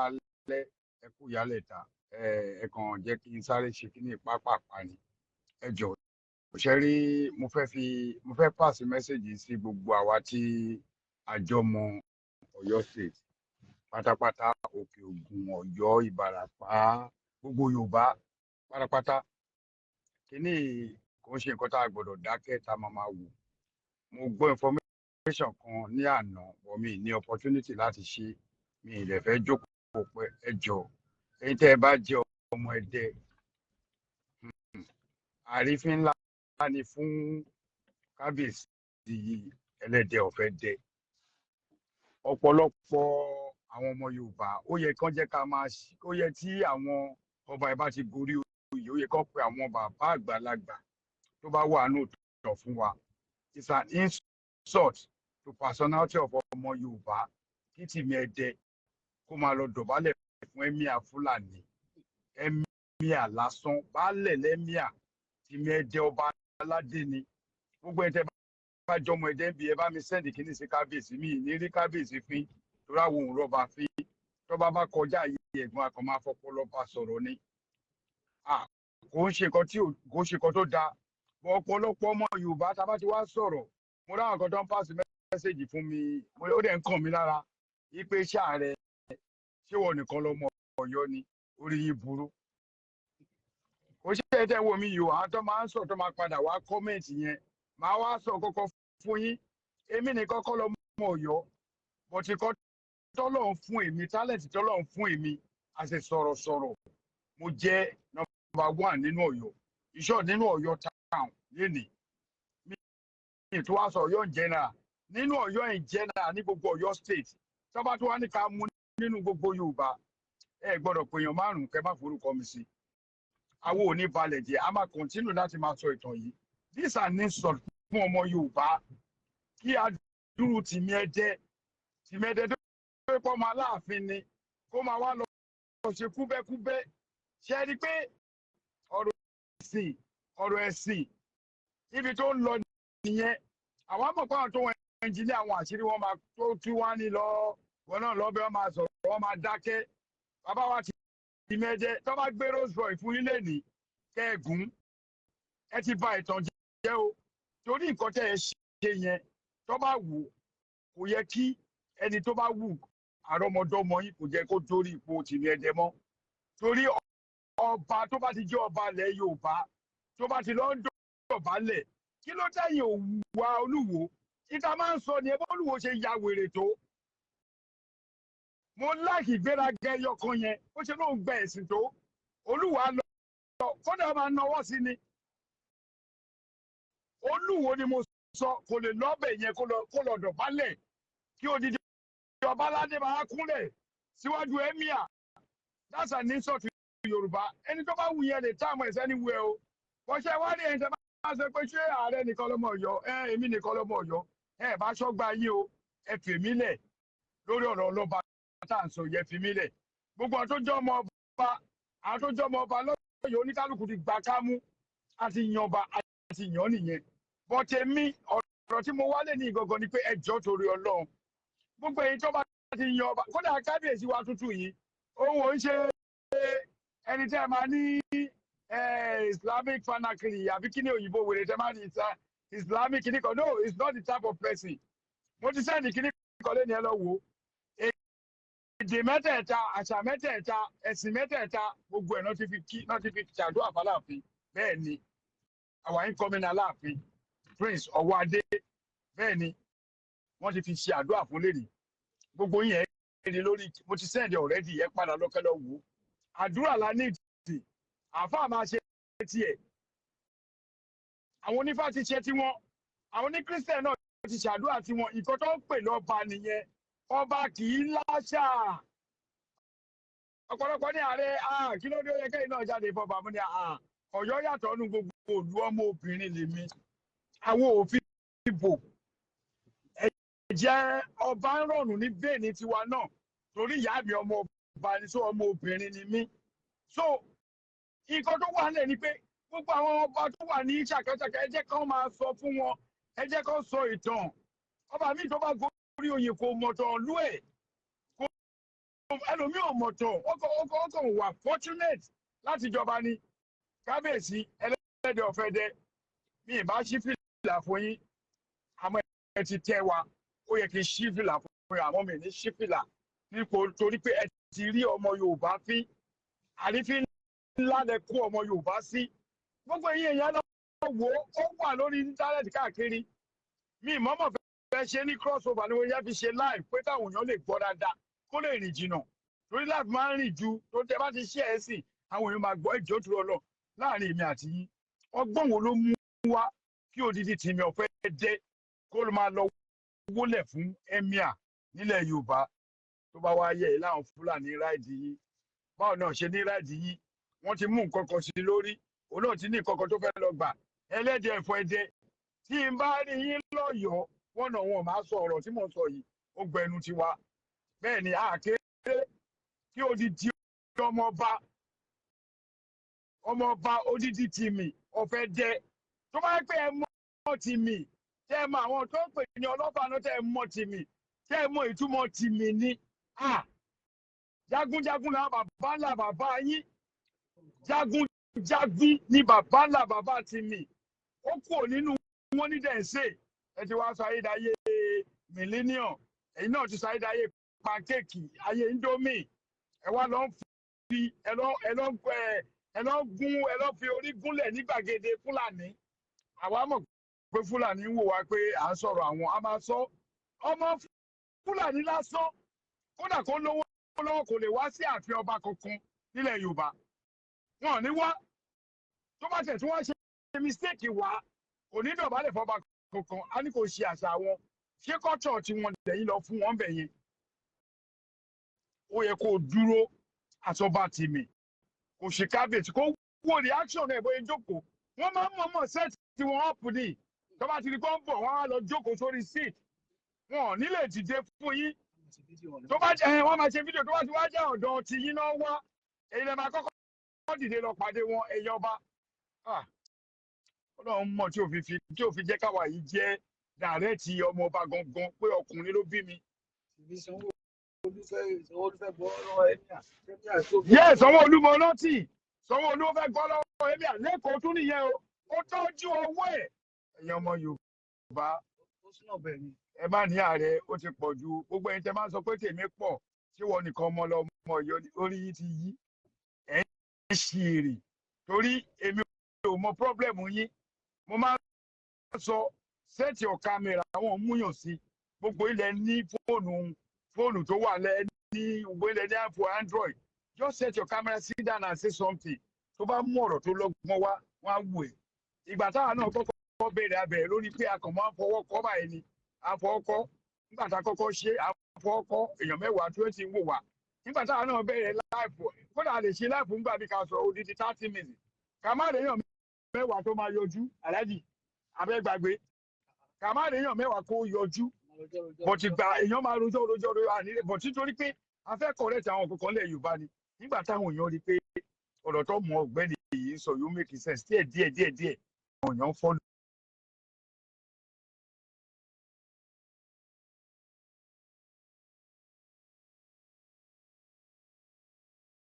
Káalẹ́, ẹ kú ìyálẹ̀ta. Ẹ kàn jẹ́ kí n sáré ṣe kíní pápápá ni. Ẹ jọ̀ọ́, ṣe rí, mo fẹ́ pass message sí gbogbo àwa tí àjọ mọ Ọ̀yọ́ State pátápátá, Òkè Ògùn, Ọ̀yọ́, Ìbàràpá, gbogbo Yorùbá pátápátá. Kíní kò ń ṣe nǹkan tá a gbọ́dọ̀ dákẹ́ tá a máa máa wò. Mo gbọ́ information kan ní àná, but mi ní opportunity láti ṣe, mi ì lè fẹ́ jókòó pẹ́. Ẹ jọ̀ọ́, ẹ̀yin tẹ́ ẹ bá jẹ́ ọmọ Ẹdẹ, àrífín ńlá ni fún kábíyèsí Ẹlẹ́dẹ̀ ọ̀fẹ́ dẹ. Ọ̀pọ̀lọpọ̀ àwọn ọmọ Yorùbá, ó yẹ kán jẹ́ ká máa ó yẹ tí àwọn ọba ẹ̀ bá ti gorí oyè, ó yẹ kán pe àwọn bàbá àgbàlagbà tó bá wà nù tọ̀ fún wa. It's an insult to personality of ọmọ Yorùbá kí Tìmí Ẹdẹ kó máa lọ dọ̀bálẹ̀ fún emir Fúlàní, emir lásán, baálẹ̀ l'emir. Tìmí Ẹdẹ, ọba aládé ni. Gbogbo ẹ̀ tẹ́ bá jọmọ Ẹdẹ ń bi, ẹ bá mi send kíní sí kábíyèsí. Mi ní rí kábíyèsí fín torí àwọn òun rọba fín. Tọ́ba bá kọjá yìí, ẹ̀gbọ́n akọ̀ máa fọpọlọ bá sọ̀rọ̀ ni. Kò ń ṣe nǹkan tó dáa. Bọ́ ọ̀pọ̀lọpọ̀ ọmọ Yorùbá, tá a bá ti wá sọ̀rọ̀, mo ráwọn kan tó ń pass message fún mi, ó dẹ̀ ń kàn mí lára ipe ṣáà rẹ, ṣé wọ́n nìkan lọ́mọ Ọ̀yọ́ ni? Orí yín burú. Kò ṣe é tẹ́ wo mi yìí o. Àwọn tó máa ń sọ, tó máa padà wá comment yẹn, máa wá sọ kọ́kọ́ fún yín. Èmi nìkan kọ́ lọ́mọ Ọ̀yọ́, but nǹkan tọ́lọ́run fún èmi, talent tọ́lọ́run fún èmi as a sọ̀rọ̀sọ̀rọ̀, mo jẹ́ number one nínú Ọ̀yọ́ ìṣọ́, nínú Ọ̀yọ́ town lénìí. Mi tó wá sọ Ọ̀yọ́ in general, nínú Ọ̀yọ́ in general, ní gbogbo Ọ̀yọ́ State, tọ́ba tó wá ní ká mú nínú gbogbo Yorùbá, ẹ gbọ́dọ̀ pèèyàn márùn-ún kẹ́ má forúkọ mi sí. Àwọn ò ní balẹ̀ jẹ́, a máa continue láti máa sọ ìtàn yìí. This an insult fún ọmọ Yorùbá kí adúrú Tìmí Ẹdẹ, Tìmí Ẹdẹ tó pọ̀ ọmọ Aláàfin ni, kó máa wá lọ ṣe kúbẹ́kúbẹ́. Ṣe é rí i pé ọ̀rọ̀ ẹ̀sìn, ọ̀rọ̀ ẹ̀sìn, ibi tó ń lọ nìyẹn. Àwọn àmọ̀ pé àwọn tó wọn ẹnjìní, àwọn àṣírí wọn máa tó tú wá ní lọ, wọn náà lọ́bẹ̀, wọn máa sọ̀rọ̀, wọn máa dákẹ́. Bàbá wa Tìmí Ẹdẹ, tó bá gbé Rolls Royce fún yín lẹ́nìí kẹ́ẹ̀gùn, ẹ ti bà ìtàn jẹ́ o, torí nǹkan tẹ́ ẹ ṣe yẹn, tó bá wù, kò yẹ kí ẹni tó bá wù àrọ́mọdọ́mọ yín, kò jẹ́ kó dórí ipò Tìmí Ẹdẹ mọ́, torí ọba tó bá ti jẹ́ ọba ilẹ̀ Yorùbá, tó bá ti lọ ń dọ̀bálẹ̀, kí ló dẹ́yìn òwúwa Olúwo? Ìta máa ń sọ ni ẹ bá Olúwo ṣe ya wèrè tó. Mo láàkì ìgbéraga ẹyọ kan yẹn, ó ṣe lóun gbẹ ẹ̀sìn tó. Olúwa lọ, kódà máa nawọ́ sí ni. Olúwo ni mo sọ, kò lè lọ́bẹ̀ yẹn kó lọ dọ̀bálẹ̀ kí odidi ọba aládé máa kúnlẹ̀ síwájú emir. That's an insult to Yorùbá. Ẹni tó bá wù yẹn lè táàmù ẹ̀sẹ̀ ní wẹ̀ o. Wọ́n ṣe wá ní ẹni tẹ́ bá sọ pé ṣé ààrẹ nìkan lọ́mọ Ọ̀yọ́ ẹ, èmi nìkan lọ́mọ Ọ̀yọ́. Ẹ bá ṣọ́gbà yín o, ẹ fèmí lẹ̀ lórí ọ̀rọ̀ ọlọ́ba tá à ń sọ yẹ, fi mí lẹ̀. Gbogbo àwọn tó jẹ́ ọmọ ọba, àwọn tó jẹ́ ọmọ ọba lọ́yọ̀ọ́, oníkálukú ti gbà kámú àti yanba àti yàn nìyẹn. But èmi, ọ̀rọ̀ tí mo wálé ní ìgangan ni pé, ẹ jọ̀ọ́, torí Ọlọ́run, gbogbo èyí tó bá ti yan ọba, kódà kábíyèsí wa tuntun yìí, òun ò ń ṣe ẹni tẹ́ ẹ máa ní Islamic fanatic àbí kí ni òyìnbó wèrè tẹ́ máa ní Islamic kìíní kan. No, it's not the type of person. Mo ti send kìíní kan lé ní, ẹ lọ wò ó. Èdè mẹ́tẹ̀ẹ̀ta, àṣà mẹ́tẹ̀ẹ̀ta, ẹ̀sìn mẹ́tẹ̀ẹ̀ta, gbogbo ẹ̀ náà ti fi kí, náà ti fi ṣàdúrà fáláàfin. Bẹ́ẹ̀ ni àwa incoming Aláàfin, Prince Ọwọ́adé, bẹ́ẹ̀ ni wọ́n ti fi ṣe àdúrà fún lẹ́nìí. Gbogbo yẹn rí lórí, mo ti send already, ẹ padà lọ́kẹ́ lọ wò ó. Àdúrà la ní ìdí, àáfàá máa ṣe tiẹ̀, àwọn onífà ti ṣe tiwọn, àwọn oníkírísítẹ̀ náà ti ṣàdúrà tiwọn. Ìkọ́ tó ń pè lọ́ba nìyẹn. Ọba kì í láṣà. Ọ̀pọ̀lọpọ̀ ní ààrẹ, kí ló dé, ó yẹ kẹ́yìn náà jáde fọba. Mú ní Ọ̀yọ́ yàtọ̀ nínú gbogbo òlu. Ọmọ obìnrin lèmi, àwọn òfin ìbò ẹ̀jẹ̀ ọba ń rọrùn ní bẹ́ẹ̀ ní tiwa náà, torí ìyá mi ọmọ ọba ni, so ọmọ obìnrin ni mí. So nǹkan tó wà nílẹ̀ ni pé gbogbo àwọn ọba tó wà ní ṣàkàṣàkà, ẹ jẹ́ kán máa sọ fún wọn, ẹ jẹ́ kán sọ ìtàn. Ọba mi tó bá gorí oyè, kò mọ̀tàn lú ẹ̀, kò Ẹlòmíì ò mọ̀ tán, ọkọ̀ wà fortunate láti jọba ni. Kábíyèsí Ẹlẹ́dẹ̀ ọ̀fẹ́dẹ́, mi ì bá ṣí fìlà fún yín, àmọ́ ẹ ti tẹ́ wa. Ó yẹ kí n ṣí fìlà fún yín, àmọ́ mi ní ṣí fìlà nípò, torí pé ẹ ti rí ọmọ Yorùbá fín. Àrífín ńlá lẹ kó ọmọ Yorùbá sí. Gbogbo ẹ̀yin èèyàn lọ wò ó, ó wà lórí íńtánẹ́ẹ̀tì káàkiri. Mi mọ́mọ́ fẹ́ ṣe ní crossover ni mo yẹ fi ṣe live, pé táwọn èèyàn lè gbọ́ dáadáa, kó lè rìn jìnnà, torí live máa ń rìn ju tó tẹ bá ti ṣe ẹ̀ sí, àwọn èèyàn máa gbọ́. Ìjọ tó lọ láàrin èmi àti yín, ọgbọ́n wo ló mú wá kí odidi tìmí ọ̀fẹ́ dé, kó ló máa lọ wólẹ̀ fún emir nílẹ̀ Yorùbá? Tó bá wá yẹ ẹ láwọn Fúlàní ride yín, báwo náà ṣe ní ride yín? Wọ́n ti mú nǹkan kan sí lórí, òun náà ti ní nǹkan kan tó fẹ́ lọ gbà. Ẹlẹ́dẹ̀ ẹ̀fọ́ ẹdẹ, tí n bá rí yín lọ́yọ̀ọ́, wọ́n náà wọn máa sọ ọ̀rọ̀ tí mò ń sọ yìí, ó gbẹnu tiwa. Bẹ́ẹ̀ ni àkéré kí odidi ọmọọba, ọmọọba odidi tìmì ọ̀fẹ́ dẹ, tó bá yẹ pé ẹ mọ̀ tìmì, tẹ́ ẹ mọ àwọn tó ń pè ní ọlọ́pàá náà, tẹ́ ẹ mọ̀ tìmì, tẹ́ ẹ mọ̀ ìtumọ̀ tìmì ni. Jagunjagun làwọn bàbá ńlá bàbá yín. Jagunjagun ni bàbá ńlá bàbá tìmì. Ó kúrò nínú wọn ní dẹ̀nsẹ̀. Ẹ ti wá sọ ayédáyé millennium, ẹ̀yin náà ti sọ ayédáyé pancake, ayé Indomie. Ẹ wá lọ ń fi ẹ lọ gún, ẹ lọ fi orí gúnlẹ̀ ní gbàgede Fúlàní. Àwa mọ̀ pé Fúlàní ń wò wá pé à ń sọ̀rọ̀ àwọn. A máa sọ, ọmọ Fúlàní lásán, kódà kó lówó lọ́wọ́, kò lè wá sí ààfin ọba kankan nílẹ̀ Yorùbá. Wọn ò ní wá. Tó bá tẹ̀ tí wọ́n ṣe mistake wá, kò ní dọ̀bálẹ̀ fọba kankan, á ní kò ṣe àṣà wọn. Ṣé culture tí wọ́n lẹ́yìn lọ fún wọn bẹ̀ yẹn? Ó yẹ kó dúró àtọ́ba tìmì, kò ṣe kábíyèsí, kó wo reaction ẹ̀ bóyá jókòó. Wọ́n máa ń mọ̀ọ́mọ̀ set tí wọ́n up ní. Tó bá ti di kó ń bọ̀, wọ́n á lọ jókòó sórí seat, wọn ò ní lè dìde fún yín. Tó bá jẹ́ wọ́n máa ṣe fídíò, tó bá ti wá jẹ́ ọ̀dọ̀ tí yín náà wá, èyí lè máa kọ́kọ́ dìde lọ pàdé wọn. Ẹ̀yin ọba, Ọlọ́run mọ̀ tí ò fi jẹ́ káwa yìí jẹ́ direct ọmọ ọba gangan, pé ọkùnrin ló bí mi. Sanwó-Olú fẹ́ gbọ́ lọ́wọ́ emir tó. Yẹ Sanwó-Olú mọ rántí, Sanwó-Olú fẹ́ gbọ́ lọ́wọ́ emir lẹ́kọ̀ọ́ tún nìyẹn o. Ó tọ́jú owó ẹ̀. Ẹ̀yin ọmọ Yorùbá, Ó sún ọ̀bẹ ni. ẹ má ní ààrẹ ó ti pọ̀ ju. Gbogbo ẹ̀yin tẹ́ máa ń sọ pé tèmi pọ̀, ṣé wọ́n nìkan ọmọ lọmọ orí yìí ti yí? Ẹ̀ ń ṣì èrè, torí èmi ò mọ problem yín. Mo máa ń sọ, set your camera. Àwọn múyàn sí gbogbo ilẹ̀ ní fóònù, fóònù tó wà lẹ́ ní gbogbo ilẹ̀ ní iPhone, Android. Just set your camera, sit down and say something. Tó bá mú ọ̀rọ̀ tó lọ́gbọ́n wá, wọ́n á wù ẹ́. Ìgbà táwa náà kọ́kọ́ bẹ̀rẹ̀ abẹ̀rẹ̀ lórí pé a kàn máa ń fọwọ́ kọ́ báyìí ni a fọwọ́ kọ́. Nígbà tá a kọ́kọ́ ṣe, a fọwọ́ kọ́, èèyàn 10, 20 ń wò wá. Nígbà táwa náà bẹ̀rẹ̀ live, kódà a lè ṣe live ńgbà bí ká sọ odidi 30 minutes, ká má lèèyàn 10 tó máa yọjú. Aláàjì abẹ́gbàgbé, ká má lèèyàn 10 kó yọjú, but ìgbà èèyàn máa rojọ́ rojọ́ rojọ́ ànílé, but nítorí pé a fẹ́ correct àwọn kankan lẹ̀ Yorùbá ni. Nígbà táwọn èèyàn rí i pé ọ̀rọ̀ tó mọ ọ̀gbẹ́ni yìí sọ yóò make sense, díẹ̀ díẹ̀ díẹ̀ díẹ̀, àwọn èèyàn follow.